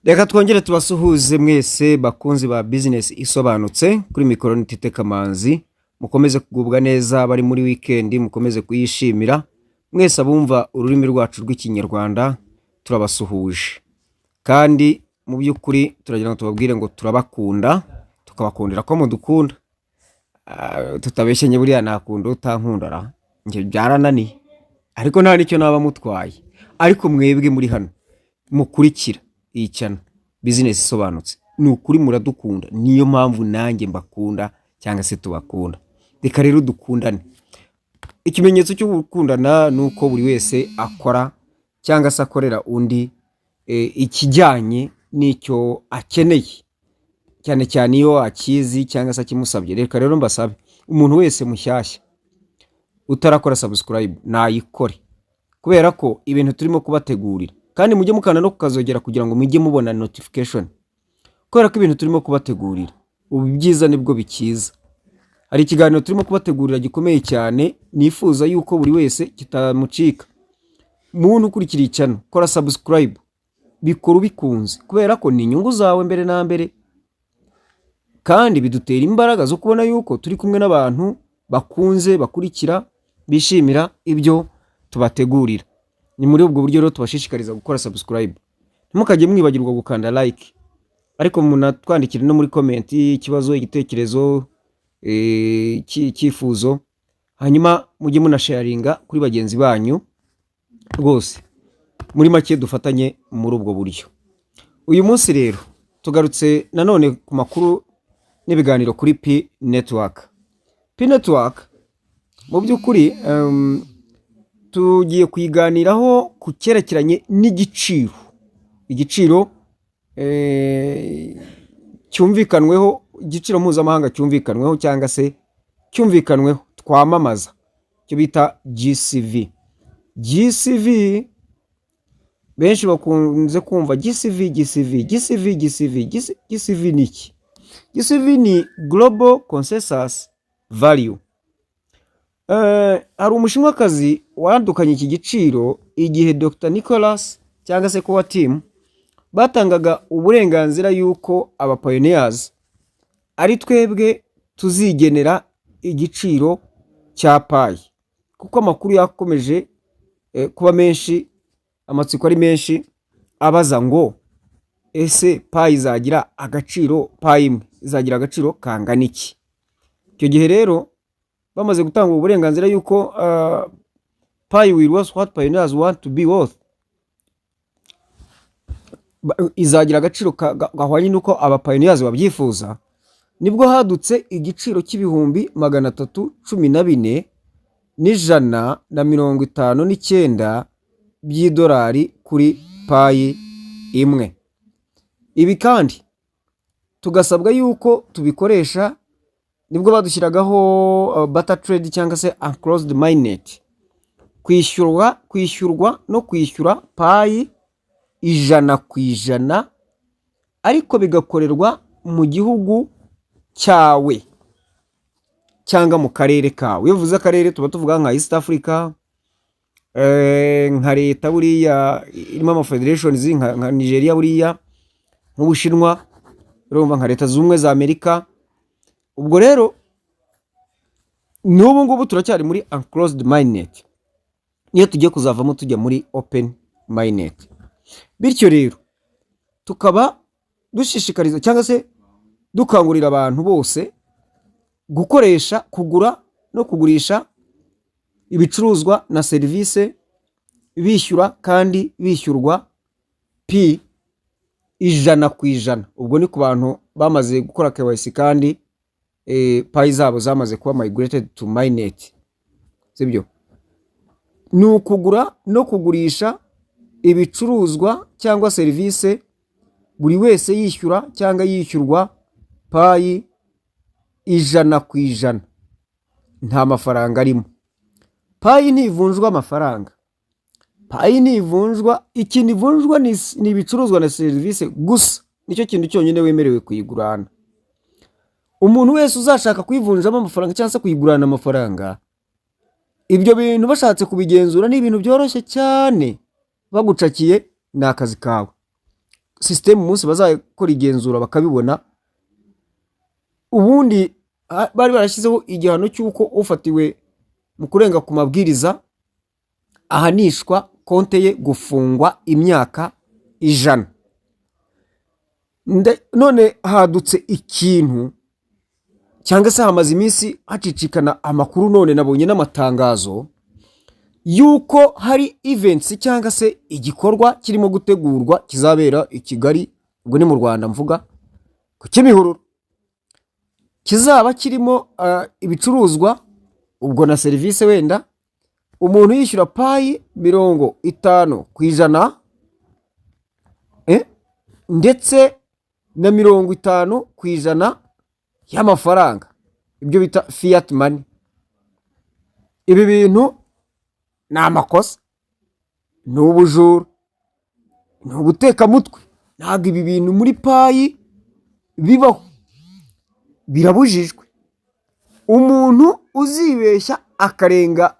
Reka twongere tubasuhuze mwese bakunzi ba Bizinesi Isobanutse. Kuri mikoro ni Tite Kamanzi. Mukomeze kugubwa neza, bari muri wikendi mukomeze kuyishimira. Mwese abumva ururimi rwacu rw'Ikinyarwanda turabasuhuje, kandi mu by'ukuri turagira ngo tubabwire ngo turabakunda, tukabakundira ko mudukunda. Tutabeshenye buriya nakunda utankunda ra? Njye byarananiye, ariko nta n'icyo naba mutwaye. Ariko mwebwe muri hano mukurikira iyi channel Bizinesi Isobanutse, ni ukuri muradukunda, niyo mpamvu nanjye mbakunda cyangwa se tubakunda. Reka rero dukundane. Ikimenyetso cyo gukundana ni uko buri wese akora cyangwa se akorera undi ikijyanye n'icyo akeneye, cyane cyane iyo akizi cyangwa se akimusabye. Reka rero mbasabe, umuntu wese mushyashya utarakora subscribe nayikore, kubera ko ibintu turimo kubategurira, kandi mujye mukanda no kukazogera kugira ngo mujye mubona notification, kubera ko ibintu turimo kubategurira ubu byiza nibwo bikiza. Hari ikiganiro turimo kubategurira gikomeye cyane, nifuza yuko buri wese kitamucika. Muntu ukurikira icyano, kora subscribe, bikora ubikunze, kubera ko ni inyungu zawe mbere na mbere, kandi bidutera imbaraga zo kubona yuko turi kumwe n'abantu bakunze, bakurikira, bishimira ibyo tubategurira. Ni muri ubwo buryo rero tubashishikariza gukora subscribe. Ntimukajye mwibagirwa gukanda like, ariko munatwandikire no muri comment ikibazo, igitekerezo, icyifuzo, hanyuma mujye munasharinga kuri bagenzi banyu rwose. Muri make dufatanye muri ubwo buryo. Uyu munsi rero tugarutse nanone ku makuru n'ibiganiro kuri Pi Network. Pi Network mu by'ukuri tugiye kuyiganiraho ku cyerekeranye n'igiciro, igiciro cyumvikanweho, igiciro mpuzamahanga cyumvikanweho cyangwa se cyumvikanweho twamamaza, icyo bita GCV. GCV benshi bakunze kumva GCV, GCV, GCV, GCV. GCV ni iki? GCV ni Global Consensus Value. Hari Umushinwakazi wadukanye iki giciro igihe Dr Nicholas cyangwa se Core Team batangaga uburenganzira yuko aba pioneers ari twebwe tuzigenera igiciro cya Pi, kuko amakuru yakomeje kuba menshi, amatsiko ari menshi abaza ngo: ese Pi izagira agaciro, Pi imwe izagira agaciro kangana iki? Icyo gihe rero bamaze gutanga ubu burenganzira yuko Pi will worth what pioneers want to be worth, izagira agaciro gahwanye n'uko aba pioneers babyifuza, nibwo hadutse igiciro cy'ibihumbi 314,159 by'idolari kuri Pi imwe. Ibi kandi tugasabwa yuko tubikoresha. Nibwo badushyiragaho barter trade cyangwa se enclosed mainnet, kwishyurwa no kwishyura Pi 100%, ariko bigakorerwa mu gihugu cyawe cyangwa mu karere kawe. Iyo uvuze akarere tuba tuvuga nka East Africa, nka leta buriya irimo ama federations, nka Nigeria buriya, nk'Ubushinwa, urumva, nka Leta Zunze Ubumwe za Amerika. Ubwo rero n'ubu ngubu turacyari muri enclosed mainnet, niyo tugiye kuzavamo tujya muri open mainnet. Bityo rero tukaba dushishikariza cyangwa se dukangurira abantu bose gukoresha, kugura no kugurisha ibicuruzwa na serivisi bishyura kandi bishyurwa Pi 100%. Ubwo ni ku bantu bamaze gukora KYC kandi Pi zabo zamaze kuba migrated to mainnet, sibyo? Ni ukugura no kugurisha ibicuruzwa cyangwa serivisi, buri wese yishyura cyangwa yishyurwa Pi 100%, nta mafaranga arimo. Pi ntivunjwa amafaranga, Pi ntivunjwa. Ikintu ivunjwa ni ibicuruzwa na serivisi gusa, nicyo kintu cyonyine wemerewe kuyigurana. Umuntu wese uzashaka kuyivunjamo amafaranga cyangwa se kuyigurana amafaranga, ibyo bintu bashatse kubigenzura ni ibintu byoroshye cyane, bagucakiye ni akazi kawe. sisitemu umunsi bazakora igenzura bakabibona. Ubundi bari barashyizeho igihano cy'uko ufatiwe mu kurenga ku mabwiriza ahanishwa konte ye gufungwa imyaka 100. None hadutse ikintu, cyangwa se hamaze iminsi hacicikana amakuru, none nabonye n'amatangazo y'uko hari events cyangwa se igikorwa kirimo gutegurwa kizabera i Kigali, ubwo ni mu Rwanda mvuga, ku Kimihurura, kizaba kirimo ibicuruzwa ubwo na serivisi, wenda umuntu yishyura Pi 50%, ndetse na 50% y'amafaranga, ibyo bita fiat money. Ibi bintu ni amakosa, ni ubujura, ni ubutekamutwe. Ntabwo ibi bintu muri Pi bibaho, birabujijwe. Umuntu uzibeshya akarenga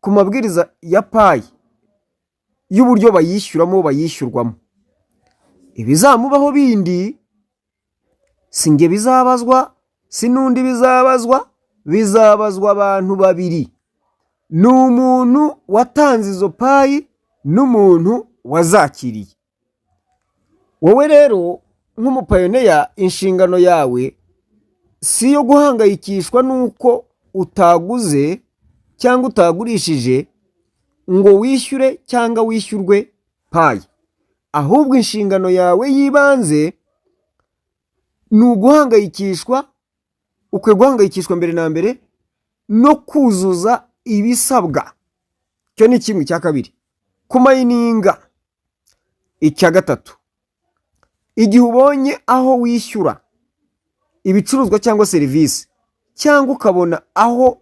ku mabwiriza ya Pi y'uburyo bayishyuramo, bayishyurwamo, ibizamubaho bindi si njye bizabazwa, si n'undi bizabazwa, bizabazwa abantu babiri: ni umuntu watanze izo Pi n'umuntu wazakiriye. Wowe rero nk'umupioneer, inshingano yawe si iyo guhangayikishwa n'uko utaguze cyangwa utagurishije ngo wishyure cyangwa wishyurwe Pi, ahubwo inshingano yawe y'ibanze ni uguhangayikishwa, ukwiye guhangayikishwa mbere na mbere no kuzuza ibisabwa. Icyo ni kimwe. Cya kabiri, kumininga. Icya gatatu, igihe ubonye aho wishyura ibicuruzwa cyangwa serivisi, cyangwa ukabona aho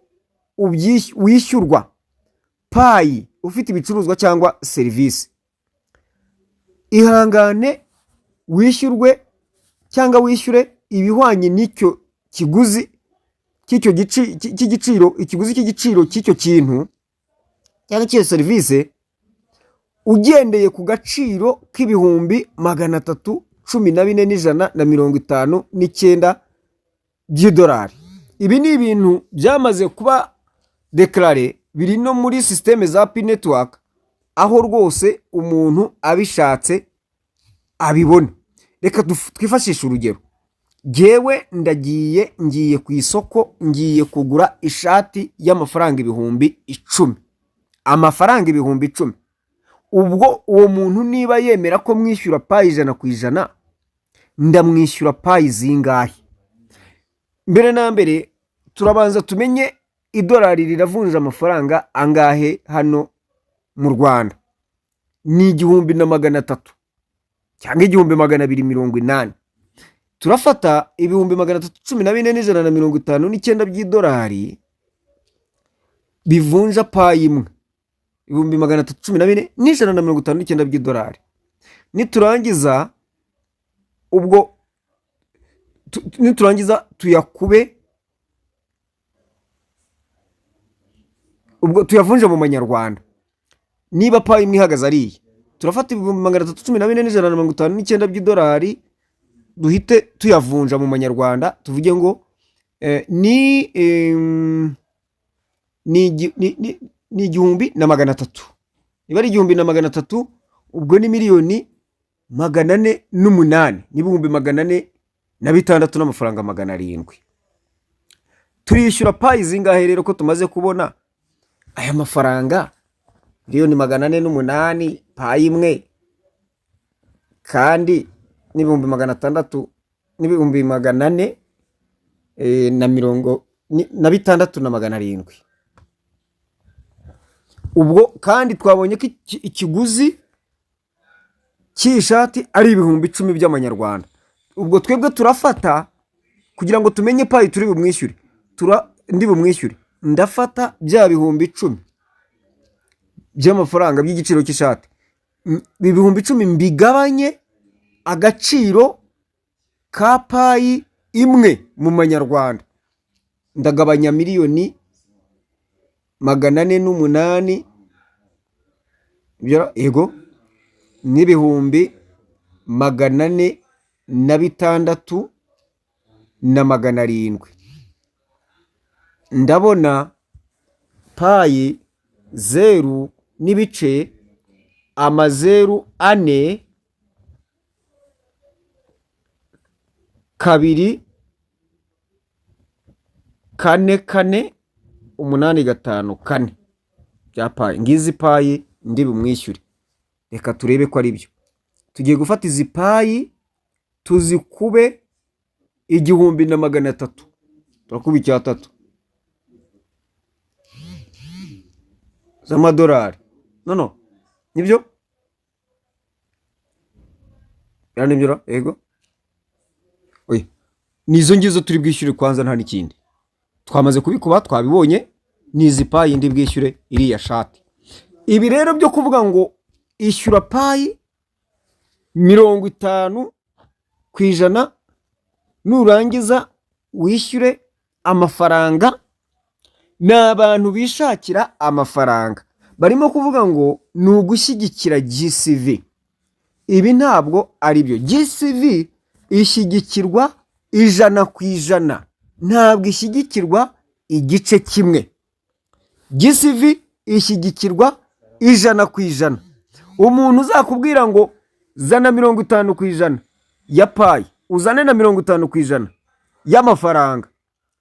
wishyurwa Pi ufite ibicuruzwa cyangwa serivisi, ihangane wishyurwe cyangwa wishyure ibihwanye n'icyo kiguzi cy'icyo cy'igiciro, ikiguzi cy'igiciro cy'icyo kintu cyangwa cy'iyo serivisi, ugendeye ku gaciro k'314,159 by'idolari. Ibi ni ibintu byamaze kuba déclaré, biri no muri sisiteme za Pi Network, aho rwose umuntu abishatse abibona. Reka twifashishe urugero. Jyewe ndagiye, ngiye ku isoko, ngiye kugura ishati y'amafaranga 10,000, amafaranga 10,000. Ubwo uwo muntu niba yemera ko mwishyura Pi 100%, ndamwishyura Pi zingahe? Mbere na mbere turabanza tumenye idolari riravunja amafaranga angahe hano mu Rwanda. Ni 1,300 cyangwa 1,280. Turafata 314,159 by'idolari bivunja Pi imwe, 314,159 by'idolari. Niturangiza ubwo niturangiza tuyakube, ubwo tuyavunje mu manyarwanda. Niba Pi imwe ihagaze ariya, turafata 314,159 by'idolari, duhite tuyavunja mu manyarwanda, tuvuge ngo ni 1,300. Niba ari 1,300, ubwo ni 408,406,700 n'amafaranga 700. Turishyura Pi zingahe rero, ko tumaze kubona aya mafaranga 408,000,000 Pi imwe, kandi n'ibihumbi 600 n'ibihumbi 400 na mirongo na bitandatu na 700? Ubwo kandi twabonye ko ikiguzi cy'iyi shati ari 10,000 by'amanyarwanda. Ubwo twebwe turafata, kugira ngo tumenye Pi turi bumwishyure, ndi bumwishyure, ndafata bya 10,000 by'amafaranga by'igiciro cy'ishati, 10,000 mbigabanye agaciro ka Pi imwe mu manyarwanda, ndagabanya 408,000,000, yego, n'ibihumbi 406,700. Ndabona Pi 0.004 2 4 4 8 5 4 bya Pi. Ngizi Pi ndi bumwishyure. Reka turebe ko ari byo. Tugiye gufata izi Pi tuzikube 1300, turakuba icyatatu z'amadolari. No, no, nibyo nibyo, yego. Oya, ni izo ngizo turi bwishyure kwanza, nta n'ikindi. Twamaze kubikuba, twabibonye, ni izi Pi ndi bwishyure iriya shati. Ibi rero byo kuvuga ngo ishyura Pi 50% nurangiza wishyure amafaranga, ni abantu bishakira amafaranga. Barimo kuvuga ngo ni ugushyigikira GCV. Ibi ntabwo ari byo. GCV ishyigikirwa 100%, ntabwo ishyigikirwa igice kimwe. GCV ishyigikirwa 100%. Umuntu uzakubwira ngo zana 50% ya Pi, uzane na 50% y'amafaranga,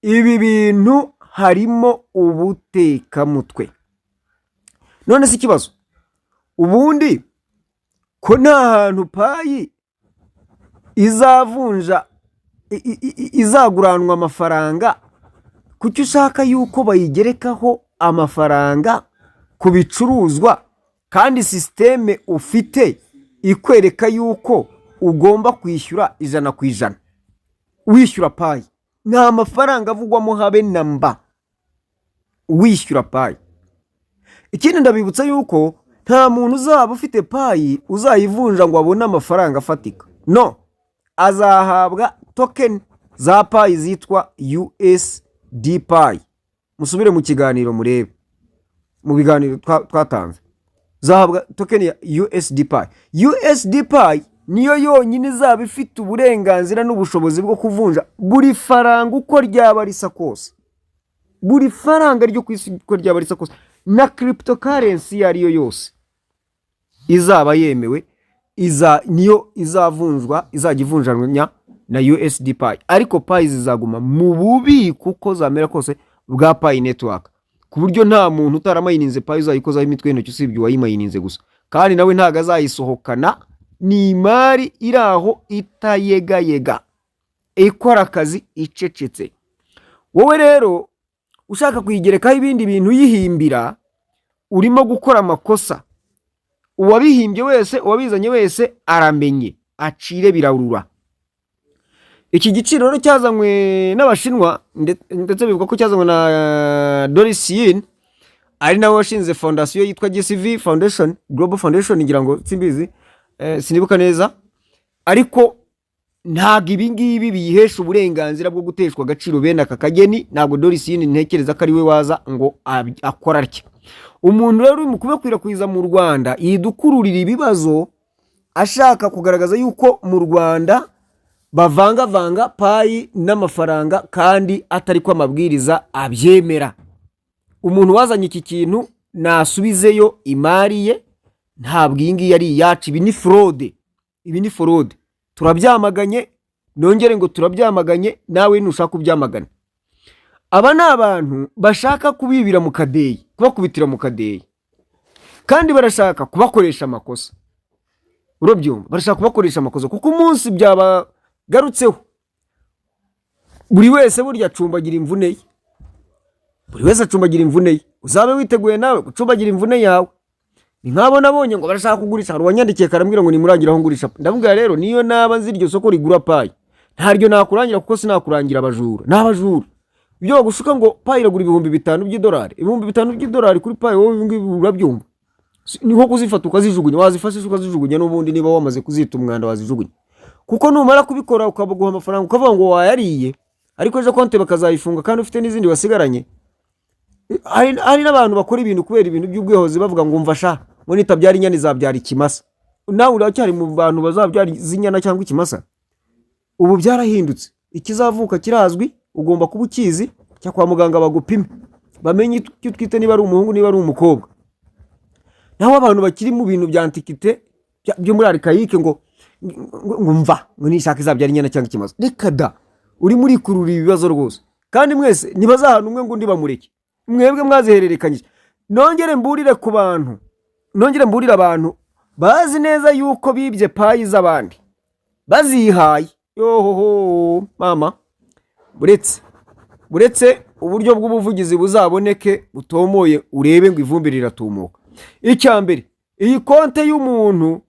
ibi bintu harimo ubutekamutwe. None se ikibazo ubundi ko nta hantu Pi izavunja, izaguranwa amafaranga, kuki ushaka yuko bayigerekaho amafaranga ku bicuruzwa kandi système ufite ikwereka yuko ugomba kwishyura 100% wishyura Pi? Nta mafaranga avugwamo habe na mba wishyura Pi. Ikindi, ndabibutsa yuko nta muntu uzaba ufite Pi uzayivunja ngo abone amafaranga afatika. No, azahabwa token za Pi zitwa USD Pi. Musubire mu kiganiro murebe mu biganiro twatanze. Zahabwa token ya USD Pi. USD Pi niyo yonyine izaba ifite uburenganzira n'ubushobozi bwo kuvunja buri faranga uko ryaba risa kose, buri faranga ryo ku isi uko ryaba risa kose, na cryptocurrency iyo ari yo yose izaba yemewe, iza niyo izavunjwa, izajya ivunjanwa na USD Pi. Ariko Pi zizaguma mu bubiko uko zamera kose bwa Pi Network, ku buryo nta muntu utaramayininze Pi uzayikozaho imitwe y'intoki usibye uwayimayininze gusa, kandi nawe ntabwo azayisohokana. Ni imari iri aho itayegayega, ikora akazi icecetse. Wowe rero ushaka kuyigerekaho ibindi bintu uyihimbira, urimo gukora amakosa. Uwabihimbye wese, uwabizanye wese, aramenye acire birarura. Iki giciro rero cyazanywe n'Abashinwa, ndetse bivugwa ko cyazanywe na Doris Yin, ari nawe washinze fondasiyo yitwa GCV Foundation, Global Foundation ngira ngo, simbizi, sinibuka neza. Ariko ntabwo ibi ngibi biyihesha uburenganzira bwo guteshwa agaciro bene aka kageni. Ntabwo Doris Yin ntekereza ko ari we waza ngo akora atya. Umuntu rero uri mu kubikwirakwiza mu Rwanda yidukururira ibibazo, ashaka kugaragaza yuko mu Rwanda bavangavanga Pi n'amafaranga kandi atari ko amabwiriza abyemera. Umuntu wazanye iki kintu nasubizeyo imari ye. Ntabwo iyi ngiyi ari iyacu. Ibi ni fraude, ibi ni fraude. Turabyamaganye, nongere ngo turabyamaganye. Nawe nushaka kubyamagana. Aba ni abantu bashaka kubibira mu kadeyi, kubakubitira mu kadeyi, kandi barashaka kubakoresha amakosa. Urabyumva, barashaka kubakoresha amakosa, kuko umunsi byabagarutseho, buri wese burya acumbagira imvune ye, buri wese acumbagira imvune ye. Uzabe witeguye nawe gucumbagira imvune yawe. Ni nk'abo nabonye ngo barashaka kugurisha. Hari uwanyandikiye karambwira ngo nimurangire aho ngurisha. Ndamubwira rero, niyo naba nzi iryo soko rigura Pi, ntaryo nakurangira, kuko sinakurangira abajura. Ni abajura. Ibyo bagushuka ngo Pi iragura 5000 by'idolari, 5000 by'idolari kuri Pi, wowe ibi ngibi urabyumva? Ni nko kuzifata ukazijugunya. Wazifashe ukazijugunya n'ubundi, niba wamaze kuzita umwanda wazijugunya, kuko numara kubikora ukabaguha amafaranga ukavuga ngo wayariye, ariko ejo konti bakazayifunga kandi ufite n'izindi wasigaranye. Hari n'abantu bakora ibintu kubera ibintu by'ubwihozi, bavuga ngo mva sha, ngo nitabyara inyana izabyara ikimasa. Nawe uracyari mu bantu bazabyara inyana cyangwa ikimasa. Ubu byarahindutse, ikizavuka kirazwi, ugomba kuba ukizi. Cya kwa muganga bagupime, bamenye icyo utwite, niba ari umuhungu, niba ari umukobwa. Naho abantu bakiri mu bintu bya antiquité, byo muri archaïque, ngo mva ngo nishaka izabyara inyana cyangwa ikimasa, reka da! Urimo urikurura ibibazo rwose. Kandi mwese ntibazahana umwe ngo undi bamureke, mwebwe mwazihererekanyije. Nongere mburire ku bantu, nongere mburire abantu bazi neza yuko bibye Pi z'abandi bazihaye. Yohoho mama, buretse uburyo bw'ubuvugizi buzaboneke butomoye, urebe ngo ivumbi riratumuka. Icya mbere, iyi konte y'umuntu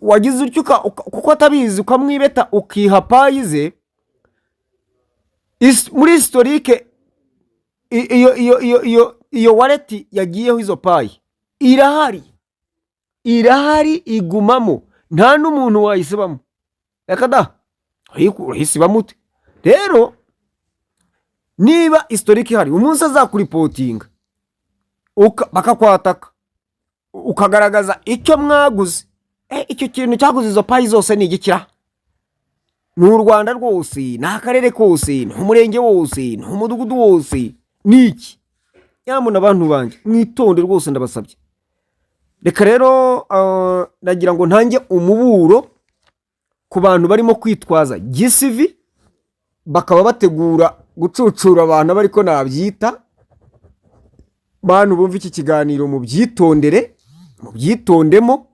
wagize utyo kuko atabizi, ukamwibeta, ukiha Pi ze, muri historique iyo wallet yagiyeho izo Pi irahari, irahari, igumamo, nta n'umuntu wayisibamo. Reka da, urayisibamo ute? Rero niba historique ihari, umunsi azakuripotinga bakakwataka, ukagaragaza icyo mwaguze, icyo kintu cyaguze izo Pi zose ni igikira? Ni u Rwanda rwose, ni akarere kose, ni umurenge wose, ni umudugudu wose, ni iki? Nyamuna abantu banjye, mwitonde rwose, ndabasabye. Reka rero nagira ngo ntange umuburo ku bantu barimo kwitwaza gisivi, bakaba bategura gucucura abantu, aba ariko nabyita. Bantu bumva iki kiganiro, mubyitondere, mubyitondemo.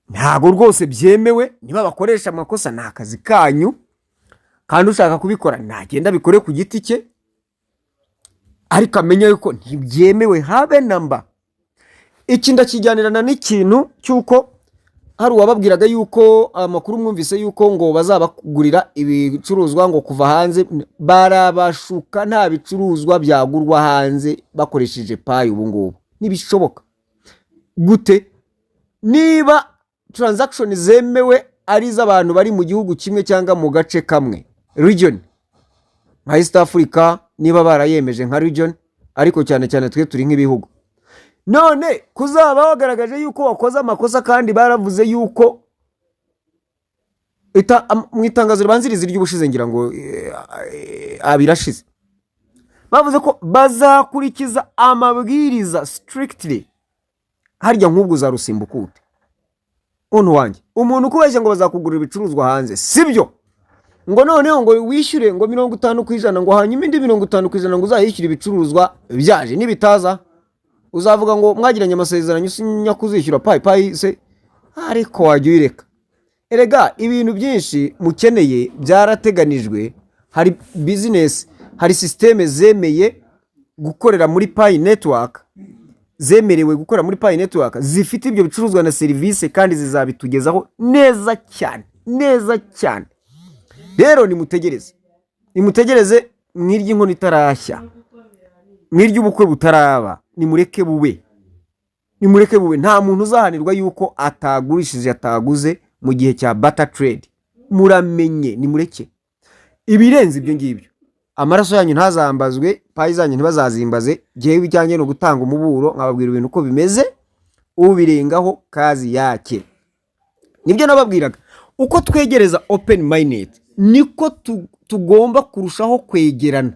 Ntabwo rwose byemewe. Niba bakoresha amakosa, ni akazi kanyu, kandi ushaka kubikora ntagenda abikore ku giti cye, ariko amenye yuko ntibyemewe habe na mba. Iki ndakijyanirana n'ikintu cy'uko hari uwababwiraga yuko amakuru mwumvise yuko ngo bazabagurira ibicuruzwa ngo kuva hanze. Barabashuka, nta bicuruzwa byagurwa hanze bakoresheje Pi ubu ngubu, ntibishoboka. Gute? Niba transaction zemewe ari iz'abantu bari mu gihugu kimwe cyangwa mu gace kamwe, region, nka East Africa, niba barayemeje nka region, ariko cyane cyane twe turi nk'ibihugu. None kuzaba wagaragaje yuko wakoze amakosa, kandi baravuze yuko mu itangazo ribanziriza iry'ubushize, ngira ngo abiri ashize, bavuze ko bazakurikiza amabwiriza strictly. Harya nk'ubwo uzarusimbuka ute, muntu wanjye? Umuntu ukubeshya ngo bazakugurira ibicuruzwa hanze, sibyo, ngo noneho ngo wishyure ngo 50%, ngo hanyuma indi 50% ngo uzayishyure ibicuruzwa byaje. Nibitaza, uzavuga ngo mwagiranye amasezerano usinya kuzishyura Pi? Pi se ariko wajya uyireka. Erega ibintu byinshi mukeneye byarateganijwe. Hari business, hari système zemeye gukorera muri Pi Network, zemerewe gukora muri Pi Network, zifite ibyo bicuruzwa na serivisi, kandi zizabitugezaho neza cyane, neza cyane. Rero nimutegereze, nimutegereze, mwirye inkono itarashya, mwirye ubukwe butaraba. Nimureke bube, nimureke bube. Nta muntu uzahanirwa yuko atagurishije, ataguze mu gihe cya barter trade. Muramenye, nimureke. Ibirenze ibyo ngibyo, amaraso yanyu ntazambazwe, Pi zanyu ntibazazimbaze. Ngewe icyanjye ni ugutanga umuburo, nkababwira ibintu uko bimeze. Ubirengaho kazi yake. Nibyo nababwiraga, uko twegereza open mainnet niko tugomba kurushaho kwegerana.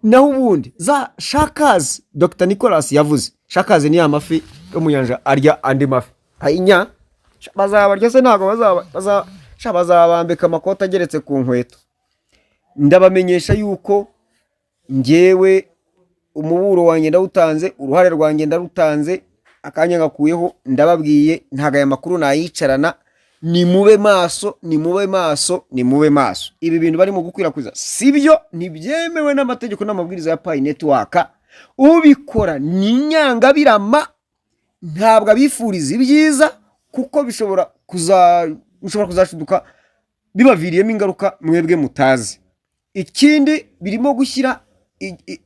Naho ubundi za sharks Dr Nicholas yavuze, sharks ni ya mafi yo mu nyanja arya andi mafi. Ayinya, bazabarya se? Ntabwo bazaba sha, bazabambika amakoti ageretse ku nkweto. Ndabamenyesha yuko ngewe umuburo wanjye ndawutanze, uruhare rwanjye ndarutanze, akanya ngakuyeho. Ndababwiye, ntabwo aya makuru nayicarana. Nimube maso, nimube maso, nimube maso. Ibi bintu barimo gukwirakwiza si byo, ntibyemewe n'amategeko n'amabwiriza ya Pi Network. Ubikora ni inyangabirama, ntabwo abifuriza ibyiza, kuko bishobora kuzashiduka bibaviriyemo ingaruka mwebwe mutazi. Ikindi, birimo gushyira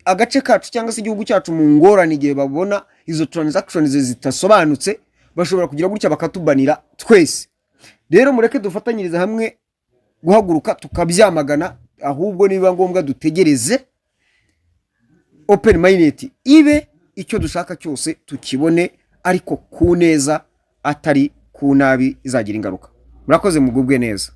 agace kacu cyangwa se igihugu cyacu mu ngorane. Igihe babona izo transactions zidasobanutse, bashobora kugira gutya bakatubanira twese. Rero mureke dufatanyirize hamwe guhaguruka tukabyamagana. Ahubwo niba ngombwa dutegereze open mainnet ibe, icyo dushaka cyose tukibone. ariko ku neza, atari ku nabi izagira ingaruka. Murakoze, mugubwe neza.